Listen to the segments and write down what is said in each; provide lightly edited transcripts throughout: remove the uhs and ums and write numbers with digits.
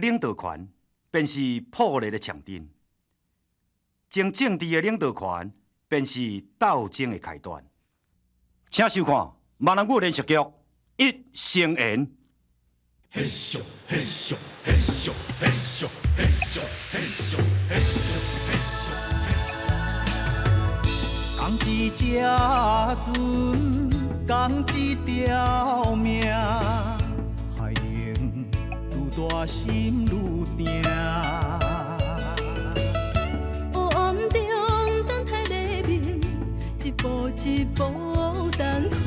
領導權，便是破裂的場陣；爭政治的領導權，便是鬥爭的開端。請收看閩南語連續劇《一生緣》。嘿咻嘿咻嘿咻嘿咻嘿咻嘿咻嘿咻嘿咻。仝一隻船，仝一條命，海浪愈大心愈定。黑暗中等待黎明，一步一步等予伴。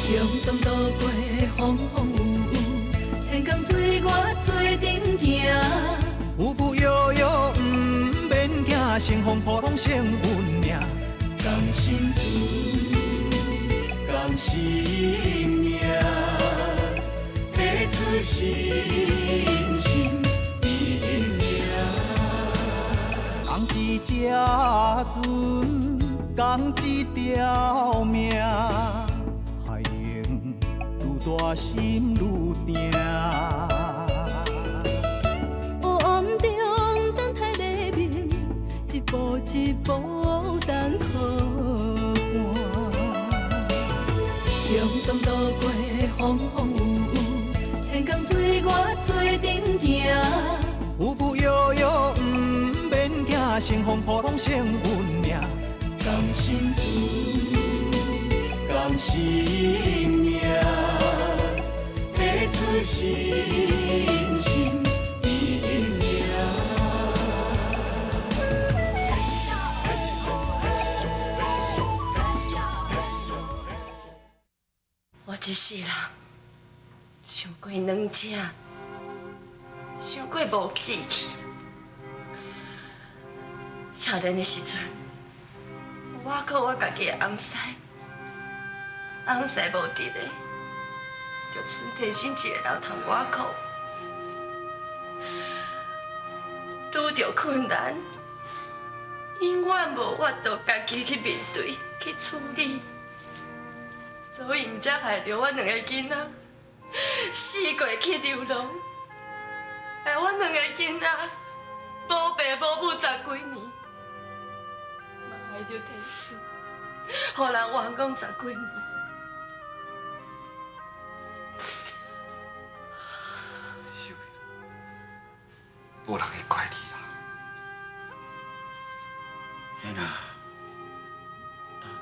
共同渡過風風雨雨，千江水我做陣行。浮浮搖搖毋免驚，乘風破浪勝運命。仝心船，仝心命，彼此心心意命。仝一隻船，仝一條命，海浪愈大心愈定。黑暗中等待黎明，一步一步等予伴。共同渡過風風雨雨，千江水我做陣行。浮浮搖搖毋免驚，乘風破浪勝運命。仝心船，仝心命，彼此心心意命。我這世人傷過軟正，傷過無志氣。少年的時陣，我靠我家己的翁婿，翁婿無佇咧，就賰天生一个人通我靠。拄著困難，永遠無法度家己去面對、去處理，所以毋才害著阮兩个囡仔四處去流浪，害阮兩个囡仔無爸無母十幾年，嘛害著天生，予人冤枉十幾年。秀慧，無人會怪你啦。嘿啦，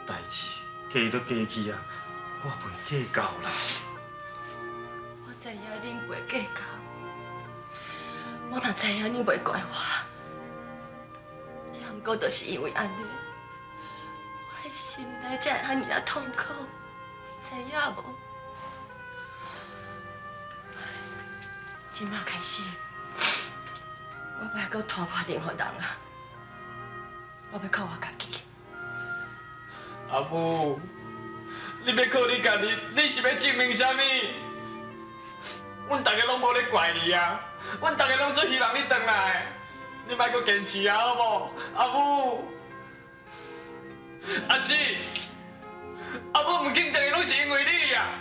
代誌過都過去啊，我袂計較啦。我知影恁袂計較，我嘛知影恁袂怪我。也毋過就是因為按呢，我的心內才會按呢仔痛苦，你知影無？這馬開始，我欲閣拖垮任何人啊！我欲靠我家己。阿母，你欲靠你家己，你是欲證明啥物？阮逐个攏無咧怪你啊，阮逐个攏足希望你轉來，你莫閣堅持啊，好無？阿母，阿姊，阿母毋肯轉來，攏是因為你啊！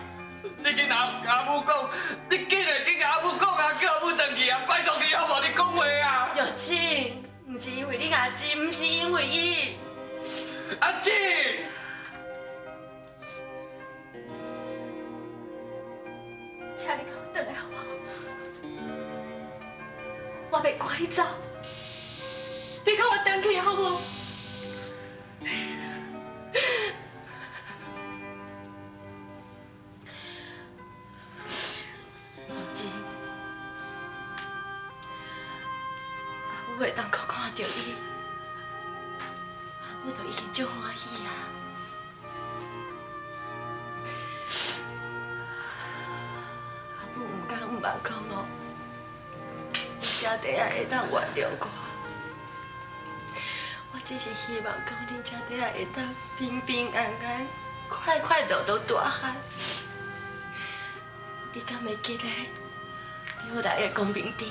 你緊共阿母講，你緊來緊共阿母講啊，叫阿母轉去啊，拜託你好無？你講話啊！玉珍，毋是因為你阿姊，毋是因為伊。阿姊。請你共我轉來好無？我袂趕你走，你共我轉去好無？玉珍，阿母會當閣看著你，阿母就已經足歡喜啊！阿母毋敢毋茫講哦，恁姐弟仔會當原諒我。我只是希望講恁姐弟仔會當平平安安、快快樂樂大漢。你敢會記得你來的光明頂？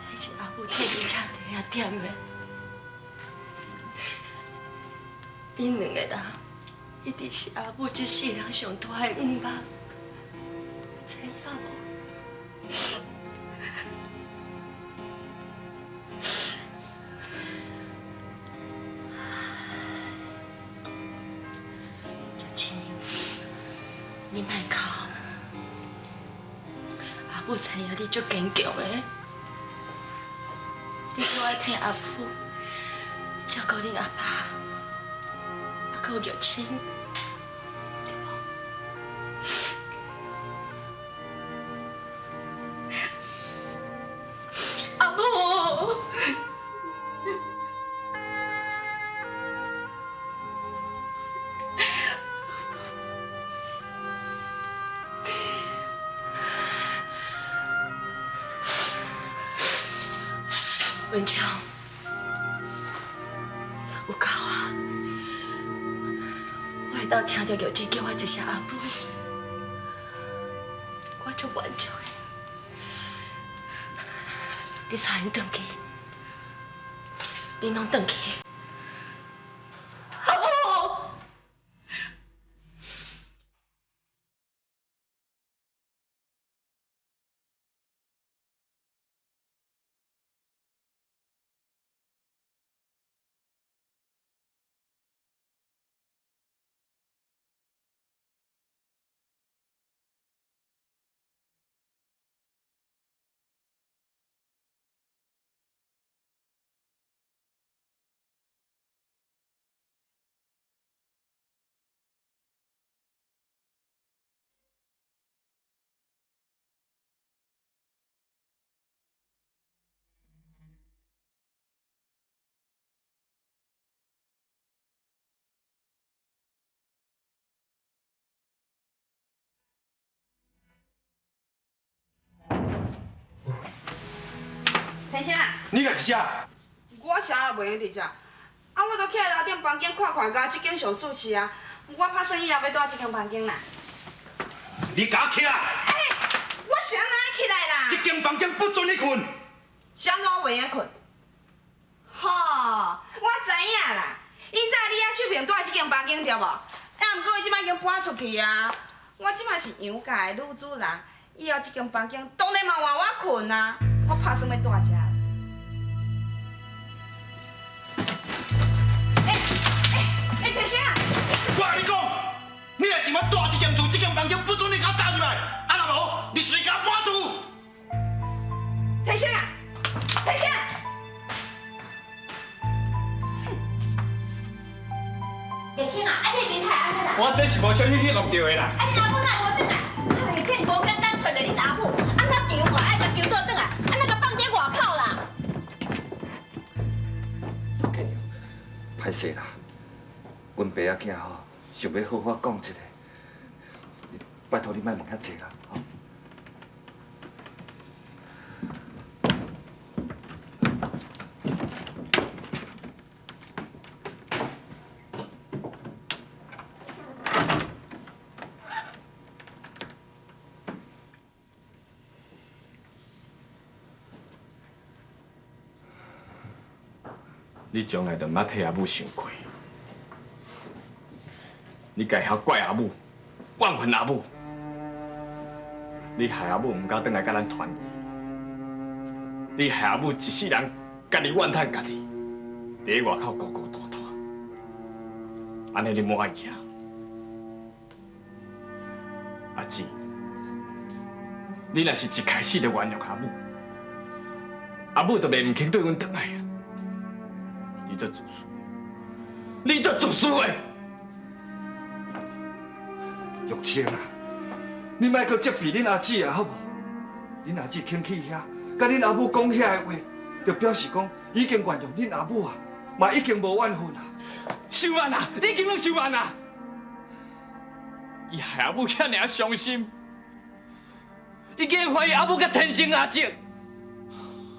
彼是阿母替恁姐弟仔點的。恁兩個人一直是阿母這世人上大的願望。阿母。玉清，你莫哭，阿母知影你足坚强的，你阁爱替阿母照顾恁阿爸，还阁有玉清。阿母，文强，有够啊！我会当听到玉珍叫我一声阿母，我足满足的。你带𪜶转去，恁拢转去。阿母。先生，你来伫遮？我啥也袂用伫遮，啊，我都起来楼顶房间看看，佮这间上舒适啊。我拍算以后欲蹛这间房间啦。你共我起来！欸，我啥哪起来啦？这间房间不准你睏。啥怎我袂用睏？吼，我知影啦。以早你阿秀萍蹛这间房间对无？啊，毋过伊这摆已经搬出去啊。我这摆是杨家的女主人，以后这间房间当然嘛换我睏啊。我拍算欲蹛遮。欸，提醒啊！我共你讲，你若想欲蹛这间厝，这间房间不准你共我踏入来，啊若无，你随共搬出。提醒啊！提醒！月清啊，啊你面太按怎啦？我这是无小心去弄著的啦。啊你阿母哪会无转来？啊，这尔无简单，揣著恁阿母，按怎求我爱共求倒转来？按怎共放伫外口啦？歹势啦，阮爸仔囝吼，想欲好好讲一下，拜托你莫问遐济啦，吼。你从来就毋捌替阿母想过，你家晓怪阿母，怨恨阿母，你害阿母毋敢转来佮咱团圆，你害阿母一世人家己怨叹家己，伫咧外口孤孤单单，按呢你满意啊？阿姊，你若是一开始就原谅阿母，阿母就袂毋肯对阮转来啊。你这自私，你这自私的！玉清啊，你莫阁责备恁阿姊啊，好无？恁阿姊肯去遐，佮恁阿母讲遐个话，就表示讲已经原谅恁阿母啊，嘛已经无怨恨啊。收万啊，已经拢收万啊！伊害阿母遐尔伤心，伊竟然怀疑阿母佮天生阿叔，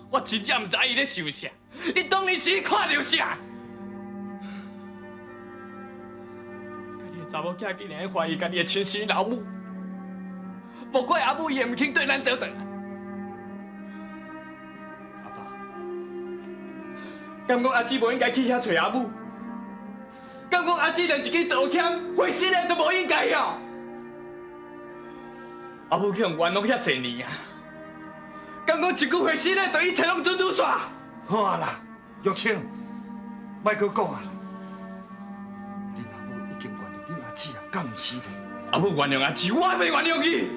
我真正毋知伊咧想啥。伊当年是看著啥？家己的查某囝竟然会怀疑家己的亲生老母，无怪阿母伊会毋肯对咱倒转来。阿爸，敢讲阿姊无应该去遐揣阿母？敢讲阿姊连一支道歉、回信的都无应该哦？阿母去予冤枉遐濟年啊，敢講一句話死咧，就一切攏準拄煞。好啊啦，玉清，莫閣講啊啦。恁阿母已經原諒恁阿姊啊，敢毋是咧？阿母原諒阿姊，我袂原諒伊，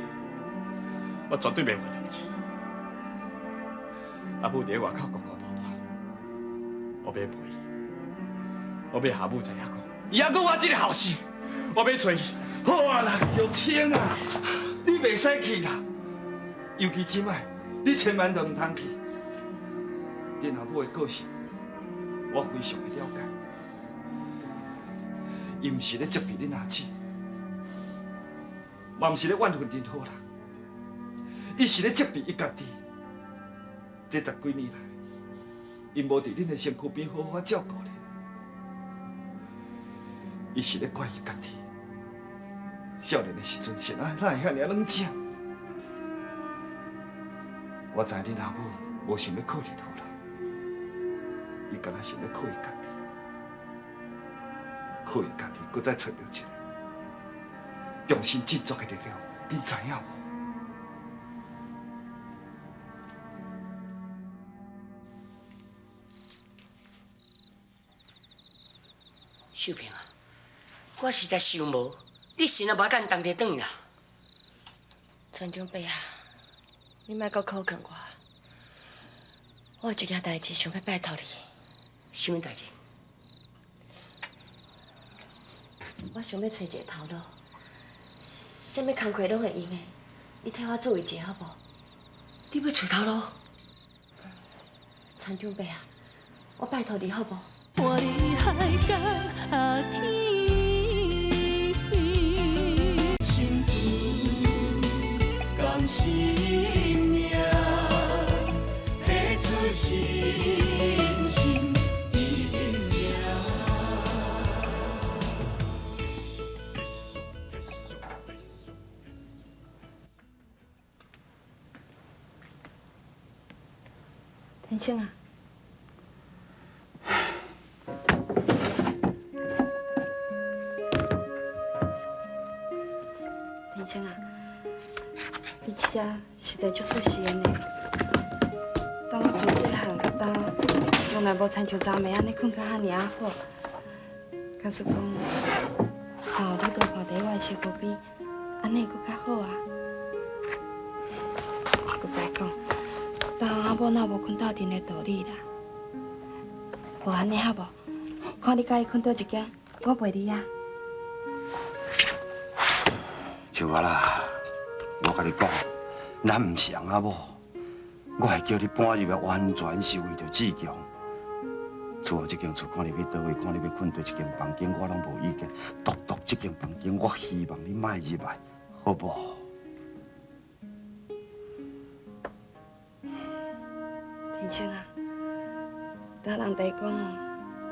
我絕對袂原諒伊。阿母佇咧外口孤孤單單，我欲陪伊，我欲予阿母知影講，伊猶閣有我這个後生，我欲揣伊。好啊啦，玉清啊，你袂使去啦，尤其這擺，你千萬都毋通去。恁阿母的個性，我非常的了解。伊毋是咧責備恁阿姊，嘛毋是咧怨恨任何人，伊是咧責備伊家己。這十幾年來，伊無佇恁的身軀邊好好照顧恁，伊是咧怪伊家己。少年的時陣是按怎會遐爾軟正？我知恁阿母無想欲靠任何人，伊敢若想欲靠伊家己，靠伊家己，閣再揣著一个重新振作的力量，恁知影無？秀萍啊，我實在想無，你神也無愛佮𪜶同齊轉去啦。村長伯啊，你莫閣苛刻我，我有一件代誌想欲拜託你。啥物代誌？我想欲揣一个頭路，啥物工課攏會用的，你替我注意一下好無？你欲揣頭路？村長伯啊，我拜託你好無？活佇海角天，心自甘心命，提出信心伊赢。天生啊。天生啊，你這只實在足細心的呢。當我自細漢到今，從來無親像昨暝按呢睏甲遐爾仔好。假使講，吼，你閣伴佇我的身軀邊，按呢會閣較好啊。閣再講，當阿某若無睏鬥陣的道理啦。無按呢好無？看你佮伊睏佗一間，我陪你啊。秋花啦，我共你講，咱毋是翁仔某，我會叫你搬入來，完全是為著志強。厝後這間厝，看你欲佗位，看你欲睏佗一間房間，我攏無意見。獨獨這間房間，我希望你莫入來，好無？天生啊，當人哋講哦，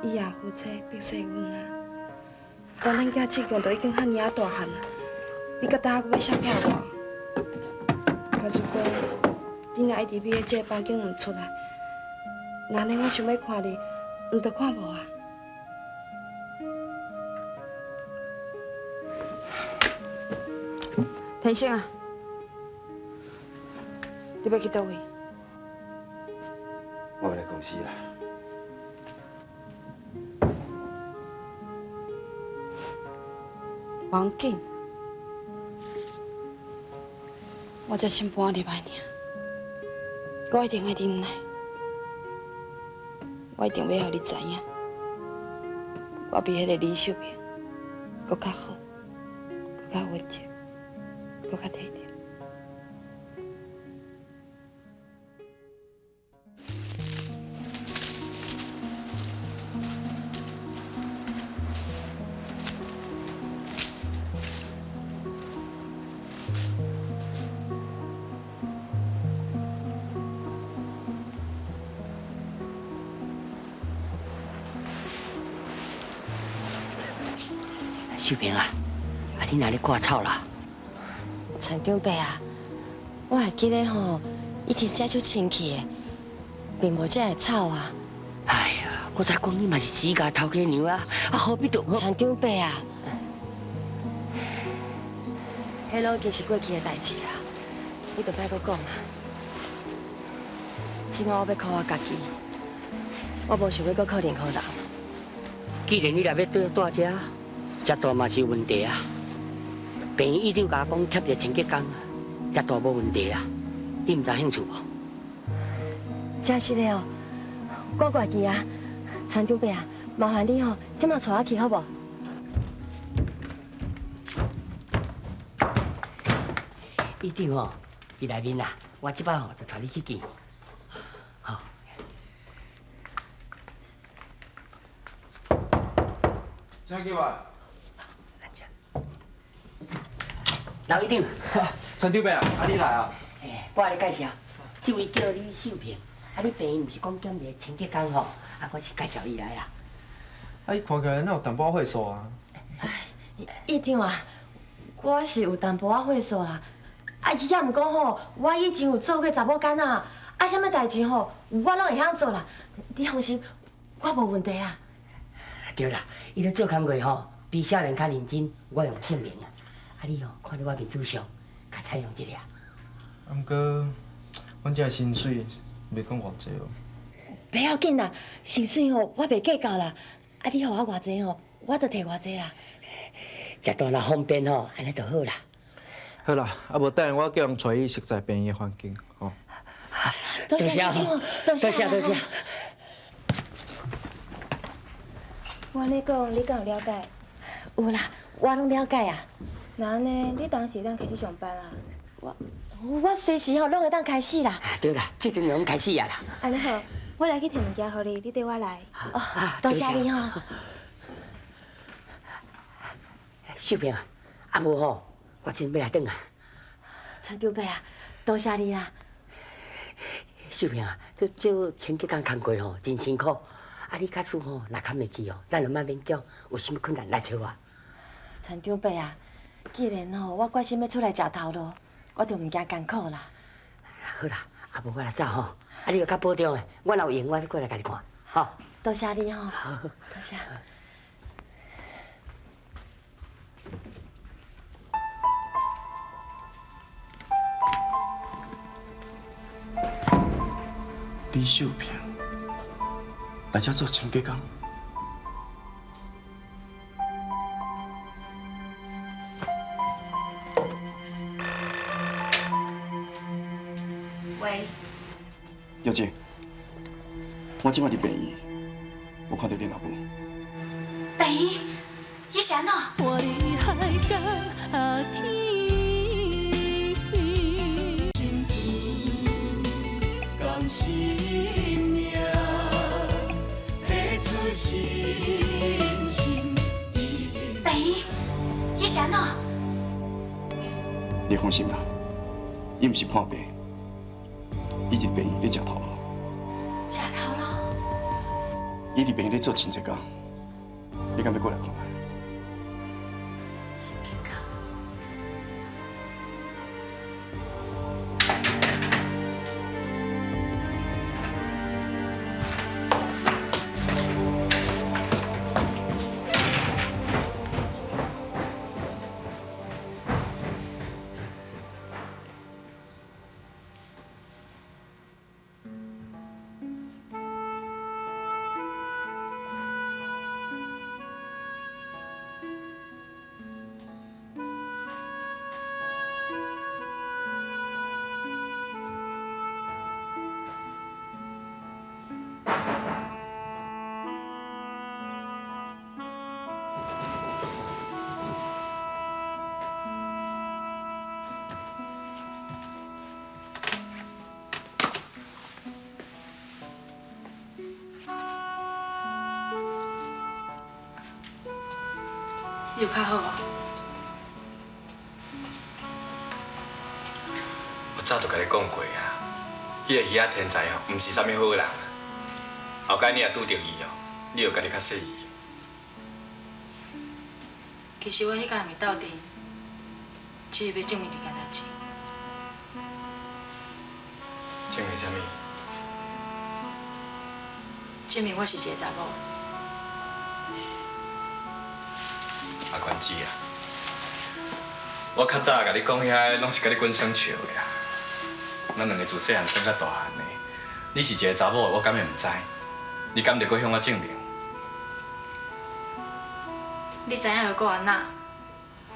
以後夫妻必細阮啊。但咱囝志強都已經遐爾仔大漢啊。你到今閣欲寫票我？假使講你若一直覕佇這個房間毋出來，那按呢我想欲看你，毋就看無啊？天生啊，你欲去佗位？我欲來公司啦。無要緊。我才先搬入來爾，我一定會忍耐，我一定欲予你知影，我比彼個李秀萍閣較好，閣較溫柔，閣較體貼。秀萍啊，啊你哪咧割草啦？田長伯啊，我會記得吼，伊真正足清氣的，並無遮會臭啊。哎呀，我知講你嘛是自家頭家娘啊，啊何必就？田長伯啊，遐彼拢已经是过去的代志啊，你就莫阁讲啊。这摆我欲靠我家己，我无想欲阁靠任何人。既然你若欲住遮，遮大嘛是有问题啊。病院医长共我讲，欠一个清洁工，遮大无问题啊。你毋知兴趣无？真实的哦，我愿意啊。船长伯啊，麻烦你吼，这马带我去好无？医长吼，伫内面啦，我这摆吼就带你去见。好。请进来。刘医长，船长伯啊，啊你来啊？欸，我来介绍，这位叫李秀萍，啊你病院毋是讲兼一个清洁工吼？啊，我是介绍伊来啊。啊，伊看起来哪有淡薄仔岁数啊？医长啊，我是有淡薄仔岁数啦。啊，也毋过吼，我以前有做过查某囡仔，啊，啥物代志吼，我拢会晓做啦。你放心，我无问题啦。对啦，伊咧做工课吼，比少年较认真，我用证明啊。啊，你吼看佇我面子上，较采用这个。啊，毋过，阮这薪水袂讲偌济哦。袂要紧啦，薪水吼我袂计较啦。啊，你予我偌济吼，我就摕偌济啦。食大若方便吼，按呢就好啦。好啦，啊无等下我叫人带伊熟悉病院的环境，吼。多谢，多谢，多谢。我按呢讲，你敢有了解？有啦，我拢了解啊。那按呢，你当时会当开始上班啊？我随时吼拢会当开始啦。对啦，这阵就拢开始啊啦。按呢好，我来去提物件予你，你缀我来。哦，多谢你吼。秀萍啊，啊无吼，我真欲来转啊。陈长伯啊，多谢你啦。秀萍啊，这做清洁工工课吼，真辛苦。啊，你假使吼若堪袂去哦，咱就莫勉强。有啥物困难来找我。陈长伯啊，既然吼我决心欲出来食头路，我就毋惊艰苦啦。好啦，啊无我来走吼，啊你著较保重的，我若有闲，我再过来共你看，吼。多谢你吼，多谢。李秀萍来遮做清洁工。喂，小姐，我这摆伫病院，我看著恁阿母。病院，伊是按怎？活伫海角天，共心命，提出信心。病院，伊是按怎？你放心啦，伊毋是破病，伊伫病院咧食头路。食头路？伊伫病院咧做清洁工，你敢欲过来看觅？清洁工。你有较好无？我早就共你讲过啊，彼个鱼仔天才哦，毋是啥物好人。后摆你若拄著伊哦，你著家己较细腻。其实我彼工毋是斗阵，只是欲证明一件代志。证明啥物？证明我是一个查某。阿关姊啊，我較早共你講遐，攏是共你滾耍笑的啊。咱兩个自細漢耍甲大漢的，你是一个查某的，我敢會毋知？你敢著閣向我證明？你知影又閣按怎？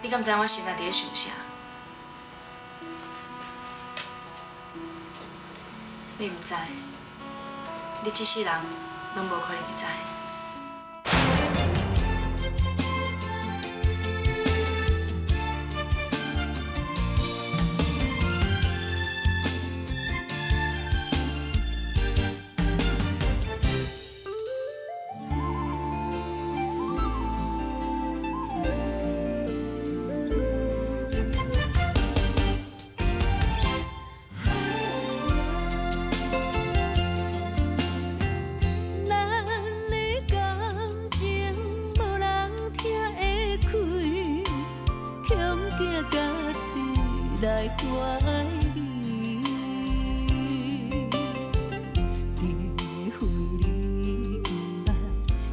你敢知影我心內佇咧想啥？你毋知，你這世人攏無可能會知。咱的感情無人聽會開，恐驚家己來懷疑。除非你毋捌，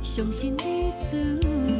相信你注意。